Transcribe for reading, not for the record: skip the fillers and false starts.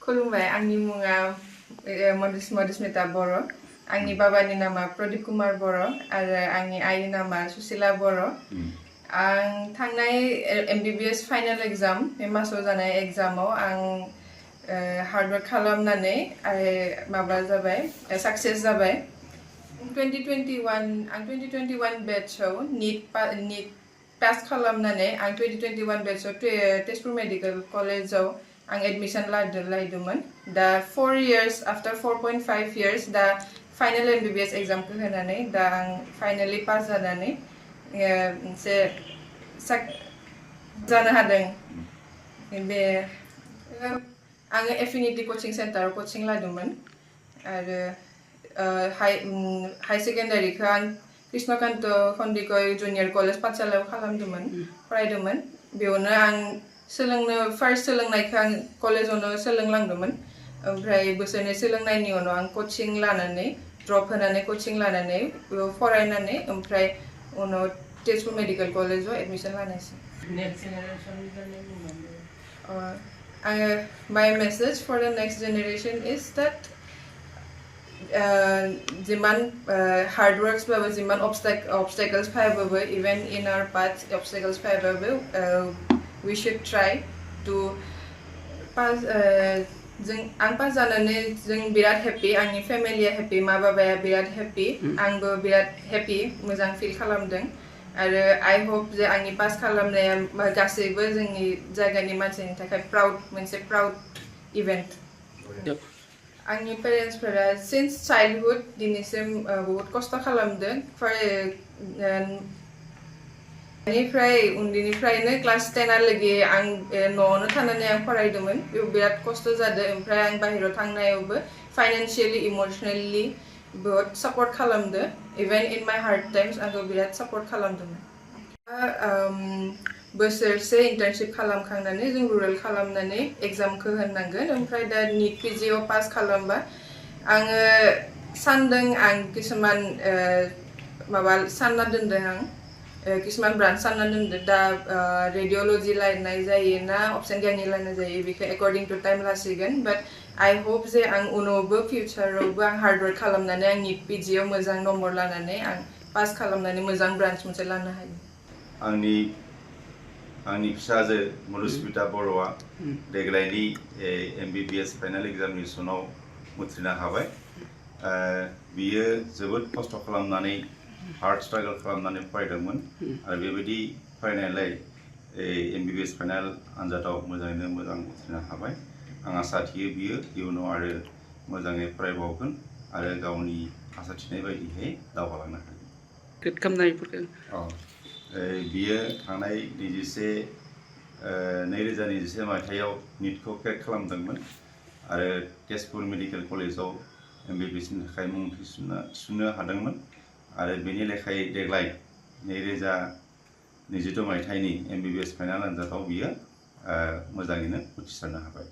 खुलुमबाय आंनि मुङा मधुस्मिता बर' आंनि बाबानि नामा प्रदीप कुमार बर' आरो आंनि आइनि नामा सुशीला बर' आं थांनाय MBBS फाइनाल एग्जाम बे मासाव जानाय एग्जामाव आं हार्डवर्क खालामनानै माबा जाबाय सक्सेस जाबाय 2021 बेचआव नीट पास खालामनानै आं 2021 बेचआव तेजपुर मेडिकल कलेजाव आं एडमिशन लादोंमोन दा 4 years after 4.5 years दा फाइनाल MBBS एग्जामखौ होनानै दा आं फाइनाली पास जानानै मोनसे जानो हादों बे आङो एफिनिटी कोचिं सेन्टाराव कोचिं लादोंमोन आरो हाई सेकेन्डारिखौ आं कृष्णकान्त खन्दिकय जुनियर कलेज पाठशालायाव खालामदोंमोन फरायदोंमोन बेयावनो आं फार्स्ट सोलोंनायखौ आं कलेजावनो सोलोंलांदोंमन ओमफ्राय बोसोरनै सोलोंनायनि उनाव आं कोचिं लानानै ड्रप होनानै कोचिं लानानै फरायनानै ओमफ्राय उनाव तेजपुर मेडिकल कलेजाव एडमिशन लानायसै next generation my message for the next generation is that जिमान hard works बाबो जिमान obstacles फायबाबो even in our path obstacles फायबाबो we should try to pass आं पास जानानै जों बिराद हेपि आंनि फेमिलिया हेपि मा बाबाया बिराद हेपि आंबो बिराद हेपि मोजां फिल खालामदों आरो आई होप जे आंनि पास खालामनाया गासैबो जोंनि जायगानि मानसिनि थाखाय मोनसे प्राउड इभेन्ट आंनि पेरेन्ट्सफोरा सिन्स चाइल्डहुड दिनैसिम बहुत खस्थ' खालामदों उन्दैनिफ्रायनो क्लास 10 आं न'आवनो थानानै आं फरायदोंमोन बेयाव बिराद खस्थ' जादों ओमफ्राय आं बाहेरायाव थांनायावबो फाइनान्शियेलि इमोसनेलि बहुत सापर्ट खालामदों even in my hard times आंखौ बिराद सापर्ट खालामदोंमोन बोसोरसे इन्टार्नशिप खालामखांनानै जों रुरेल खालामनानै एग्जामखौ होनांगोन ओमफ्राय दा नीट PGआव पास खालामबा आङो सानदों आं किसुमान माबा सानना दोनदों आं किसुमान ब्रान्च सानना दोनदों दा रेडियोलॉजी लायनाय जायो ना अपशन गायनाय लायनाय जायो बेखौ एकर्डिं टु टाइम लासिगोन बाट आई होप जे आं उनावबो फिउचारावबो आं हार्डवर्क खालामनानै आं नीट PGआव मोजां नम्बर लानानै आं पास खालामनानै मोजां ब्रान्च मोनसे लानो हायो आंनि फिसाजो मधुस्मिता बर'आ देग्लायनि MBBS फाइनाल एग्जामिनेसनाव उथ्रिनो हाबाय बियो जोबोद खस्थ' खालामनानै हार्ड स्ट्रागल खालामनानै फरायदोंमोन आरो बेबायदि फरायनायलाय MBBS फाइनाल आनजादाव मोजाङैनो मोजां उथ्रिनो हाबाय आं आसा थियो बियो इयुनाव आरो मोजाङै फरायबावगोन आरो गावनि आसा थिनाय बायदियै दावगालांनो हागोन बियो थांनाय 2021 मायथाइयाव नीटखौ क्रेक खालामदोंमोन आरो तेजपुर मेडिकल कलेजाव MBBSनि थाखाय मुं थिसननो हादोंमोन आरो बेनि लेखायै देग्लाय 2022 मायथाइनि MBBS फाइनाल आनजादाव बियो मोजाङैनो उथ्रिसारनो हाबाय